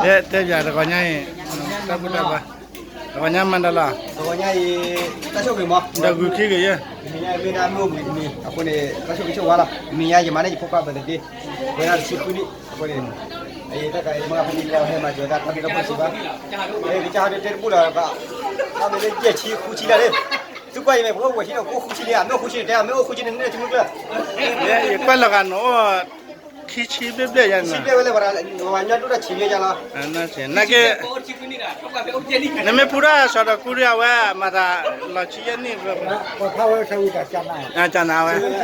တဲပၠးတဂီၤညါအံၤ, တၢ်ဘူၣ်တၢ်ဘါ, တဂီၤညါမၤတၢ်လီၤ, တဂီၤညါအံၤ, တၢ်ဆိၣ်ဂ့ၤမး, ဒီးဂုၤခံဂ့ၤယဲ, မ့ၢ်ညါမ့ၢ်ဒၣ်မ့ၢ်အိၣ်ဘှံးတမံၤ အဃိန့ၣ် တၢ်ဆိၣ်ဂ့ၤဆိၣ်ဝါလီၤ, မ့ၢ်ညါယမၤန့ၢ်ယဖိခွါ birthday ဝဲဒၣ်တဆံဃုနံၣ်, အဃိန့ၣ်, အတၢ်ကမၤဖဲန့ၣ်လၢဟဲမၤစၢၤတၢ် တၢ်မ့ၢ်တၢ်ဖိစံးဘၣ်, ကစၢ်ဟးဒုးတဲတဘူၣ်လီၤ, ဘၣ်မ့ၢ်လၢယဲၢ်ဆံဃုဆံလၢ်လၢ သုကွၢ်ယမဲာ်ဖိဝဲၢ်ဆံဒီး အိၣ်ဃုဆံန့ၣ် အမ့ၢ်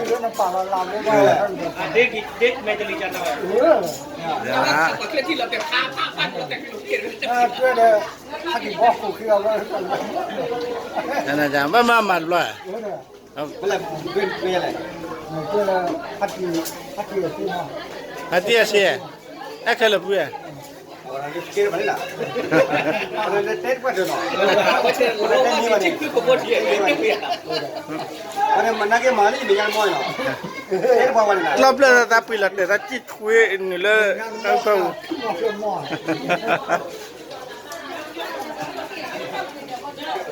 အိၣ်ဃုဆံန့ၣ် တဲအမ့ၢ်အိၣ်ဃုဆံန့ၣ် နန့ၢ်ထံမုၢ်ကျၢၢ်, ယကွၢ်လီၤဂာ်နီၢ်အိၣ် ခံဆံဘျဲၣ်ဘျဲၣ်ယၤန့ၣ်, ဆံဘျဲၣ်ဝဲလၢပှၤညါဒိၣ်တၢ်ဆံးဘျဲၣ်ယၤလီၤ, နာ်က့, နမ့ၢ်ပူၤတၢ်စီၤဒီးကူဒံအဝဲ မၤသးလီၤဆံယဲၢ်နံၣ်, ကၠနၤဝဲ, ဘၣ်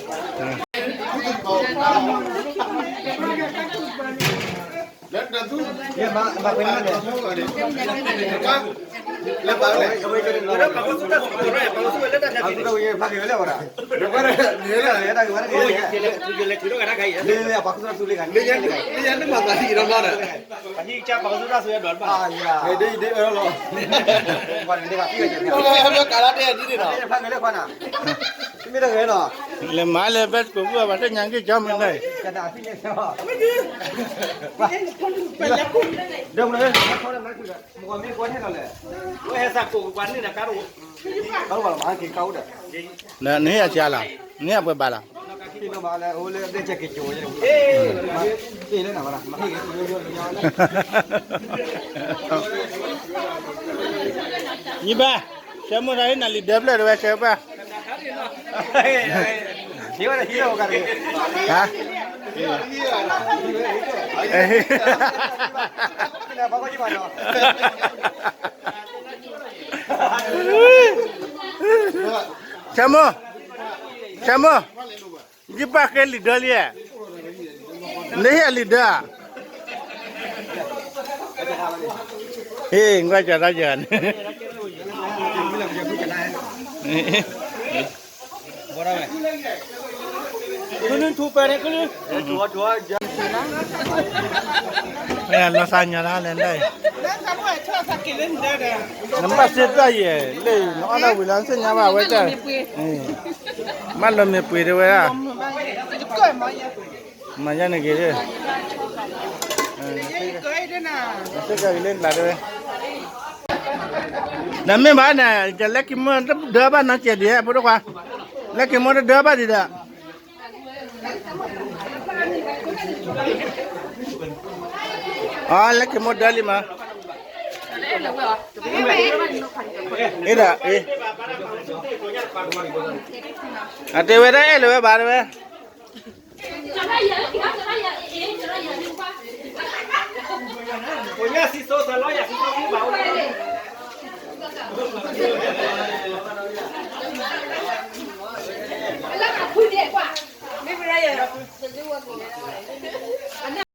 မၤမၤတဘျီ, ဟးတံၢ်အစ့, အဲၣ်ခဲလၢာ်ဖု, လီၤဘျၢၣ်သးပှ့ၤလီၤတဲာ်သးစံၣ်ထွ့နုာ်လၢတၢ်ဖၢပူၤ လဲၤမၤလၢ ဘဲၣ်စကိး ဘုၣ်ဘၣ် တညါက့ၤကၠီမ့ၢ်လဲၣ်, နဟ့ၣ်အစှၤလီၤ, နဟ့ၣ်အပှဲၤဘၣ်လီၤ, ယဘၣ်, ဆၢမိၣ်တၢ်ဟ့ၣ်နၤလံာ်ဒၢဖျၢၣ်တဝဲဆၢပၢ် ဆၢမိၣ်, ဆၢမိၣ်, ယပၢ်ဃ့လံာ်ဒၢလံ, နဟ့ၣ်အလံာ်ဒၢဧါ, ဟ့ၣ် ကွၢ်ကၠီၤတၢ်ယၤန့ၣ် လီၤသးညါတၢ်လဲၣ်, နဘၣ်စ့ၢ်တၢ်ယဲၢ် လၢနအီၣ်တၢ်ဝံၤလီၤ နသ့ၣ်ညါဘၣ်ဝဲတၢ်, ဘၣ်လီၤမ့ၢ်ပှ့ၤတဝဲဒၣ်, မၤယါန့ၣ်က့ၤ, စ့ၢ်ကီးက့ၤလၢနကျါတဝဲ, နမ့ၢ်ဘၣ်န့ၣ် ယလဲၤက့ၤမိၢ်တဒၢဘၣ်နီတစဲးဒံး ဖိဒိၣ်ခွါ, လဲၤက့ၤမိၢ်တဒၢဘၣ်ဒံးဒီး အလဲၤက့ၤမိၢ်ဒၢလံမး, အ့ဒီး, အတဲဝဲဒၣ်အဲၣ်လၢၤဝဲဘၣ်တဝဲ လၢအဖုဒဲးကွၢ်, မ့ၢ်ဝဲဒၣ်ယၤ,